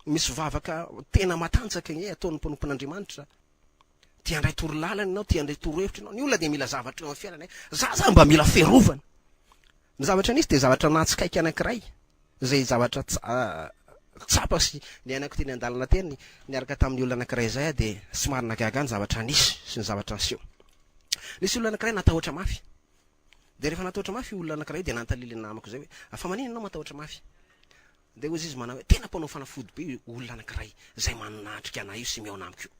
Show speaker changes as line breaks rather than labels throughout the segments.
Misy vavaka tena matanjaka anie ataon'ny mpanompon'Andriamanitra. Te handray torolalana ianao, te handray torohevitra ianao. Ny olona dia mila zavatra eo amin'ny fiainana. Za zany mba mila fiarovana. Ny zavatra nisy dia zavatra nahatsikaiky anankiray, izay zavatra tsapa sy niainako teny an-dalana teny niaraka tamin'ny olona anankiray izay aho dia somary nagaga ahy ny zavatra nisy sy ny zavatra niseho. Nisy olona anankiray natahotra mafy. Dia rehefa natahotra mafy io olona anankiray io dia nanontanian'ilay namako izay hoe, fa maninona ianao matahotra mafy? Dia hoy izy manao hoe, tena mpanao fanafody be io olona anankiray izay manatrika anay io sy mihaona amiko io.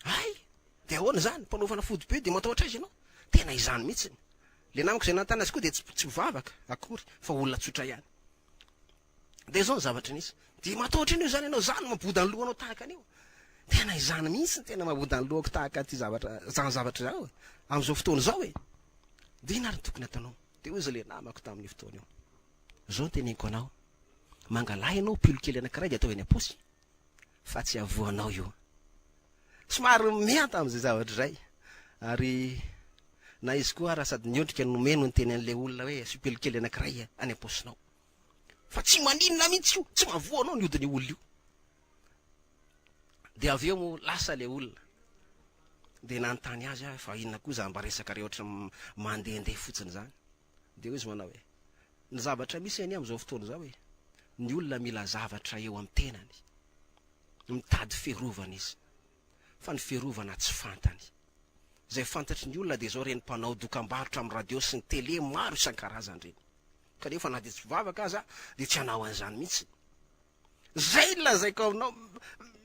Hay! Dia ahoana izany? Mpanao fanafody be dia matahotra azy ianao? Tena izany mihitsy. Ilay namako izay nanontany azy koa dia tsy mpivavaka akory fa olona tsotra ihany. Dia izao ny zavatra nisy. Dia matahotra an'io izany ianao, izany maboda ny lohanao tahaka an'io. Tena izany mihitsy no tena maboda ny lohako tahaka ity zavatra, izany zavatra izao e. Amin'izao fotoana izao e. Dia inona ary no tokony hataonao? Dia hoy izy ilay namako tamin'io fotoana io. Izao no teneniko anao, mangalaha ianao pilo kely anankiray dia ataovy any am-paosy fa tsy havoanao io. Somary mianta amin'izay zavatra izay. Ary na izy koa ara sady niondrika no nomeno niteny an'ilay olona hoe asio pilo kely anankiray any am-paosinao. Fa tsy maninona mihitsy io, tsy mahavoa anao ny hodin'io olona io. Dia avy eo moa lasa ilay olona. Dia nanontany azy aho fa inona koa izany mba resaka re ohatran'ny mandehandeha fotsiny izany. Dia hoy izy manao hoe, ny zavatra misy anie amin'izao fotoana izao e, ny olona mila zavatra eo amin'ny tenany, mitady fiarovana izy, fa ny fiarovana tsy fantany. Izay fantatry ny olona dia izao ireny mpanao dokambarotra amin'ny radio sy ny tele maro isan-karazany ireny. Kanefa na dia tsy mpivavaka aza dia tsy hanao an'izany mihitsy. Zay no lazaiko aminao,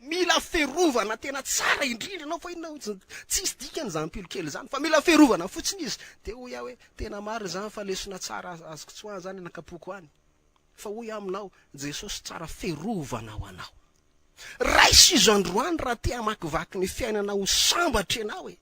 mila fiarovana tena tsara indrindra ianao fa inona hoy tsisy dikany izany pilo kely izany fa mila fiarovana fotsiny izy. Dia hoy aho hoe tena marina izany fa lesona tsara azoko tsoahana izany anakapoako any. Fa hoy aho aminao, Jesosy tsara fiarovana ho anao. Raiso izy androany raha te hamakivaky ny fiainana ho sambatra ianao e.